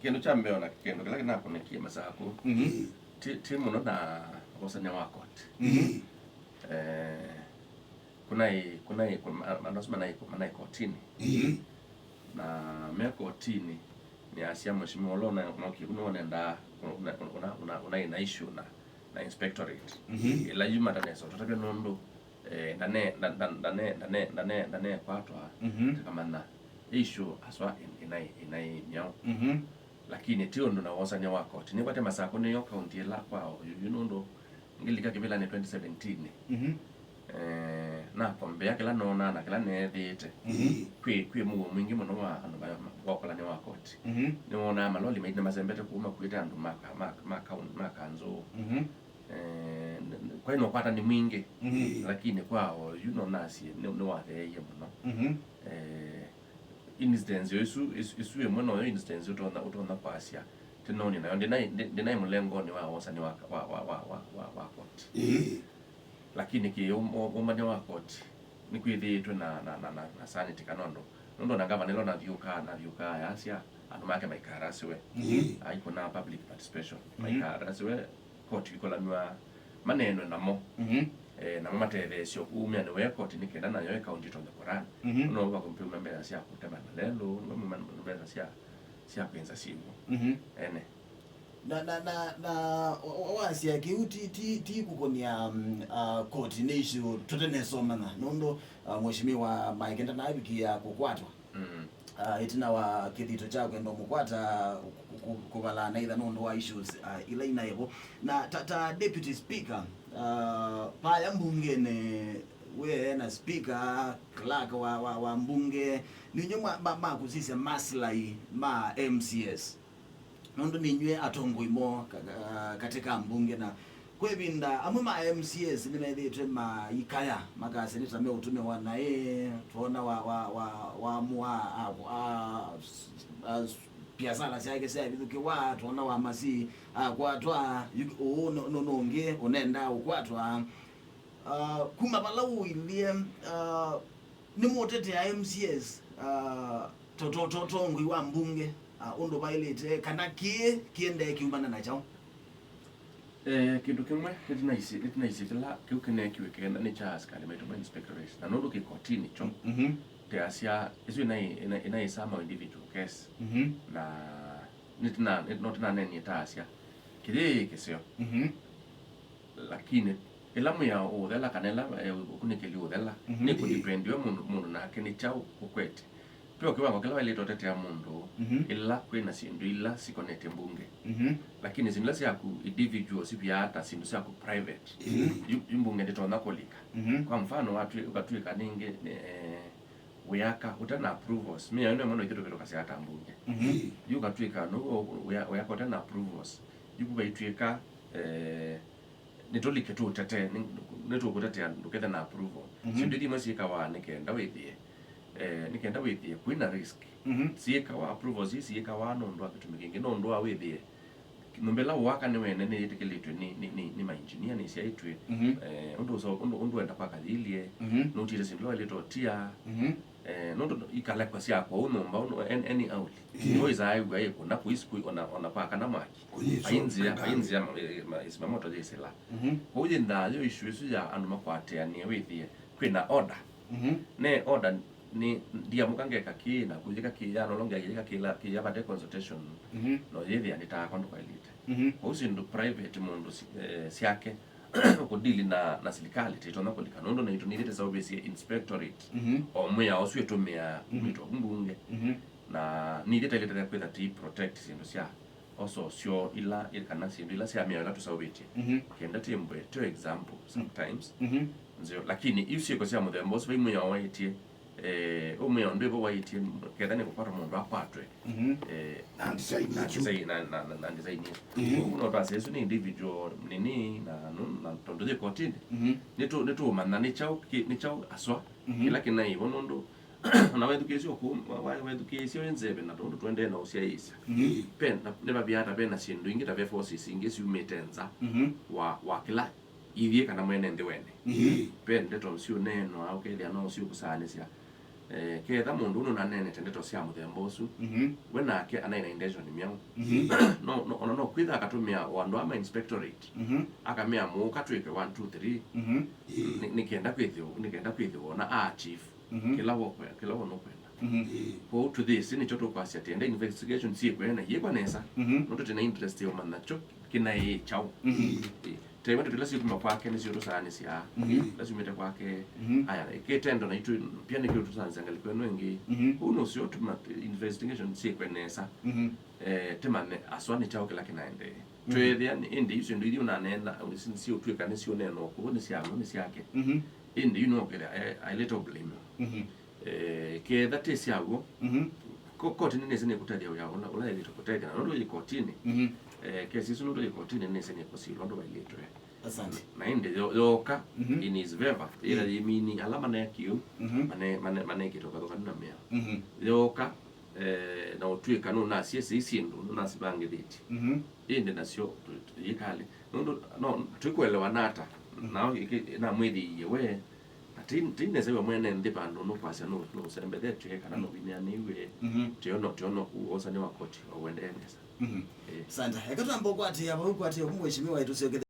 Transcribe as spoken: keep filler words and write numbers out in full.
Kĩndũ kya mbee, ona kĩndũ kĩla kĩnakũnĩkie Masakũ, mhm, ti, ti mũno na wosany'a wa koti. Mhm. Eh, kũnaĩ, kũnaĩ, kũ-, ma-, andũ asu manaĩ, manaĩ kotinĩ. Mhm. Na me kotinĩ, nĩasya mheshimiwa ũla ũna-, ũnokie kũu nĩwonendaa, ũna-, ũna-, ũna-, ũnaĩ na issue na, na inspectorate. Mhm. Ĩla yu matanesa ũtatavya nũndũ, eh, ndane-, nda-, nda-, ndane-, ndane-, ndane-, ndanekwatwa, mhm, takamanya issue aswa ĩ-, ĩnaĩ, ĩnaĩ myaũ. Mhm. Lakini ti ũndũ na wosany'a wa koti. Nĩkwate Masakũ nĩyo kaunti ĩla kwa oyu yu nũndũ ngĩlika kĩvĩlanĩ twenty seventeen. Mhm. Eh, nakombea kĩla noonaa na kĩla neethĩĩte. Mhm. Kwĩ, kwĩ mũuo mwingĩ mũno wa andũ ma-, ma-, wa ũkolany'a wa koti. Mhm. Nĩwonaa maloli maingĩ nĩmasembete kũu makuĩte andũ ma ka-, ma, ma kaun-, ma kanzũ. Mhm. Eh, n-, n-, kwaĩ na ũkwatani mwingĩ, mhm, lakini kwa oyu no nasye nĩ, nĩwatheeie mũno. Mhm. Eh, instance yo isu, isu, isu ĩmwe noyo instance ũtonya, ũtonya kwasya tĩnoni nayo ndĩnaĩ, ndĩ-, ndĩnaĩ mũlengonĩ wa wosani wa, wa, wa, wa, wa, wa, wa koti. Ĩĩ. Lakini kĩ ũm-, ũm-, ũmanya wa koti nĩkwĩthĩĩtwe na, na, na, na, na sanity kana ũndũ. Nũndũ ona ngavana ĩla nathiũkaa, nathiũkaa yasya andũ make maikarasiwe. Ĩĩ. Aikũna public participation. Mhm. Maikarasiwe, koti ikolanw'a maneenwe namo. Mhm. Eh, namo matetheesye ũmĩanĩ wa koti nĩ kenda nayo ĩkaunti ĩtonye kũrana. Mhm. No vakumpĩuma mbesa sya kũtema malelũ, no muma mbesa sya, sya kwĩnza syĩw'o. Mhm. Ene. Na, na, na, na wa-, wa-, wasya kĩu ti, ti, ti kũkũnĩa, mm, ah, koti nĩ issue tũtenesomana nũndũ, ah, mheshimiwa Mike ndanavikia kũkwatwa. Mm. Ah, ĩtina wa kĩthito kya kwenda ũmũkwata kũ-, kũ-, kũvalaa naitha nũndũ wa issues, ah, ila inaĩ vo. Na ta, ta Deputy Speaker, ah, vaya mbungenĩ wĩ na speaker, clerk wa, wa, wa mbunge, ninyw'ĩ ma, ma, makũsisya maslahi ma M C S. Nũndũ ninyw'ĩ atongoi moo ka-, ka-, katĩ ka mbunge, na kwĩ ĩvinda amwe ma M C As nĩmethĩĩtwe maikaya, makasya nĩ ta meũtũmĩwa naĩ, twona wa, wa, wa, waamũa a, a, a, biasala syake syavithũkĩwa, twona wa Masi akwatwa, yu-, ũũ nũ-, nũ-, nũngĩ ũnendaa ũkwatwa. Ah, kuma vala ũilyĩ, ah, nĩmũtetea M C As, ah, to, to, to, tongoi wa mbunge, ah, ũndũ vaĩlĩte, kana kĩĩ kĩendee kĩumana na kyaũ? Eh, kĩndũ kĩmwe nĩtũnaisye, nĩtũnaisye kĩla kĩu kĩneekiwe kĩenda nĩ kya asikalĩ maitũ ma inspectorate, na nũndũ kĩ kotinĩ kyo, mhm, teasya ĩsu ĩnaĩ, ĩnaĩ, ĩnaĩ sama individual case. Mhm. Na nĩtũna-, nĩ-, no tũnaneenie taasya kĩyĩ kĩseo. Mhm. Lakini ĩla mwĩao ũũthela kana ĩla, eh, ũkunĩkĩli ũũthela, mhm, nĩ kũdipendiwe mũndũ, mũndũ nake nĩ kyaũ ũkwete. Twĩ o kĩwango kĩla waĩlĩte ũtetea mũndũ, mhm, ĩla kwĩ na syĩndũ ila sikonetye mbunge. Mhm. Lakini syĩndũ ila syaku individual sivyaa ta syĩndũ syaku private. Mhm. Yu, yu mbunge ndĩtonya kũlika. Mhm. Kwa mfano, watwĩ-, ũkatw'ĩka nĩngĩ, eh, wĩaka ũte na approvals. Mĩao ĩno ĩmwe no ithyĩ tũvĩtũkasya ta mbunge. Mhm. Yu ũkatw'ĩka nũu wĩa-, wĩaka ũte na approvals. Yu kũkaitw'ĩka, eh, nĩtũlike tũũtetee, nĩ-, nĩtũkũtetea ndũkethe na approval. Mhm. Syĩndũ ithi imwe syĩkawa nĩ kenda wĩthĩe, eh, nĩ kenda wĩthĩe kwĩ na risk. Mhm. Syĩkawa, approvals ii syĩkawa nũndũ wa kĩtumi kĩngĩ, nũndũ wa wĩthĩe nyũmba ĩla ũaka nĩ wene nĩyĩtĩkĩlĩtw'e nĩ, nĩ, nĩ, nĩ mainjinia, nĩsyaĩtw'e, mhm, eh, ũndũ ũso-, ũndũ, ũndũ wenda kwaka yĩilye, mhm, nũtiĩte syĩndũ ila waĩlĩte ũtia, mhm, eh, nũndũ ikalekwa syakwa ũu nyũmba ũndũ an-, any auli. Mhm. Nĩwĩsaa ĩw'a ĩkũna kũisi kũi ona, ona kwakana mwaki. Kũyĩswa. Ai nzĩa, ai nzĩa ma-, ma-, ma-, zimamoto yĩsĩla. Mhm. Kwoou yĩ thayũ issue ĩsu ya andũ makwatĩanĩe wĩthĩe kwĩ na order. Mhm. Ne order nĩ ndiamũka ngeka kĩĩ na kũyĩka kĩĩ, ya nolo ngeka kĩla kĩya vate consultation. Mhm. No yĩthĩa nĩ takwa ndũkailĩte. Mhm. Kwoou syĩndũ private mũndũ si-, eh, syake kũdili na, na silikalĩ titonya kũlika nũndũ naitũ nĩthĩte saũvĩsye inspectorate, mhm, o mwĩao ũsu ĩtũmĩaa, mhm, umĩtwe ku mbunge. Mhm. Na nĩthĩte ĩlĩte kwĩtha tĩ protect syĩndũ sya ososyo ila, i-, kana syĩndũ ila sya mĩao ila tũsaũvĩtye. Mhm. Kenda tĩmbwe, to example, sometimes. Mhm. Nzeo, lakini iu syĩko sya mũthemba ũsu vai mwĩao waĩtye, eh, ũmwĩao ndwĩvo waĩtye, ketha nĩ kũkwatwa mũndũ akwatwe. Mhm. Eh, na design na isu. Design na, na, na, na design isu. Mhm. Ũu no twasya isu nĩ individual nini, na, no, na tondũ yĩ kotini. Mhm. Nĩtũ-, nĩtũũmanya nĩ kyaũ kĩ-, nĩ kyaũ aswa, mhm, kĩla kĩnaĩvo nũndũ ona wethukĩĩsya ũkũ-, wa-, wa-, wethukĩĩsya wĩ nzeve na tondũ tũendee na ũsyaĩĩsya. Mhm. Ve na, nĩvavyaa ta ve na syĩndũ ingĩ ta ve forces ingĩ syumĩte nza, mhm, wa, wa kĩla ithyĩ kana mwene nthĩ wene. Mhm. Ve ndeto syũneenwa, ũkethĩa no syũkũsaanĩsya. Eh, ketha mũndũ ũnũ naneenete ndeto sya mũthemba ũsu, mhm, we nake anaĩ na intention myaũ. Mhm. No, no, ona no kwĩtha akatũmĩa o andũ ama inspectorate, mhm, akamea mũũka twĩke one, two, three, mhm, nĩ, nĩ kenda kwĩthĩwa, nĩ kenda kwĩthĩwa ona a achieve, mhm, kĩla wokwe-, kĩla wona ũkwenda. Mhm. Kwoou to this nĩkyo tũkwasya tenda investigation syĩkwe na yĩkwa nesa, mhm, no tũtĩ na interest ya ũmanya kyo kĩnaĩ kyaũ. Mhm. Ĩ, taiwa ndeto ila syĩkuma kwake nĩsyo tũsaanĩsyaa. Mhm. Ila syumĩte kwake. Mhm. Aya, kĩtendo naitũ pia nĩkyo tũsaanĩsya ngalĩko ĩno ĩngĩ. Mhm. Ũu nũsyo tũma investigation syĩkwe nesa. Mhm. Eh, tĩmanye aswa nĩ kyaũ kĩla kĩnaendee. Mhm. Twĩthĩa nĩ ĩndĩ isu ĩndũ ithi ũnaneena siũtw'ĩka nĩsyũneena ũkũũ nĩ syaw'o nĩ syake. Mhm. Ĩndĩ yu nokĩthĩa, eh, a little blame. Mhm. Eh, ketha ti syaw'o, mhm, ko-, koti nĩnĩsĩ nĩkũtethya wĩa ũla, ũla yĩlĩte kũtethya. Na nũndũ yĩ kotinĩ, mhm, eh, kesi isu nũndũ yĩ kotinĩ nĩnĩsĩ nĩkũsilwa ũndũ wailĩtwe. Asante. Na ĩndĩ yo-, yooka, mhm, in his favor, yĩla, mm, yĩmini ala manaekie ũu, mhm, mane-, mane-, manekĩte ũvathũkanu na mĩao. Mhm. Yooka, eh, na ũtw'ĩka nũnasisye syĩndũ, nũnasivangĩthĩtye. Mhm. Ĩndĩ nasyo tu-, tu-, yĩkalĩ. Nũndũ, no, tũikũelewana ata? Mhm. Nao ĩkĩ-, namwĩthĩie we, na ti, ti nesa we mwene nthĩ vandũ nũkwasya nũ-, nũsembethetw'e kana, mm, nũvinĩanĩiw'e. Mhm. Tiono, tiono wosani wa koti wauendee nesa. Mhm. Eh. Santa, eka twamba ũkwatĩa vau, kwatĩa vu mheshimiwa ĩtũsyokethe.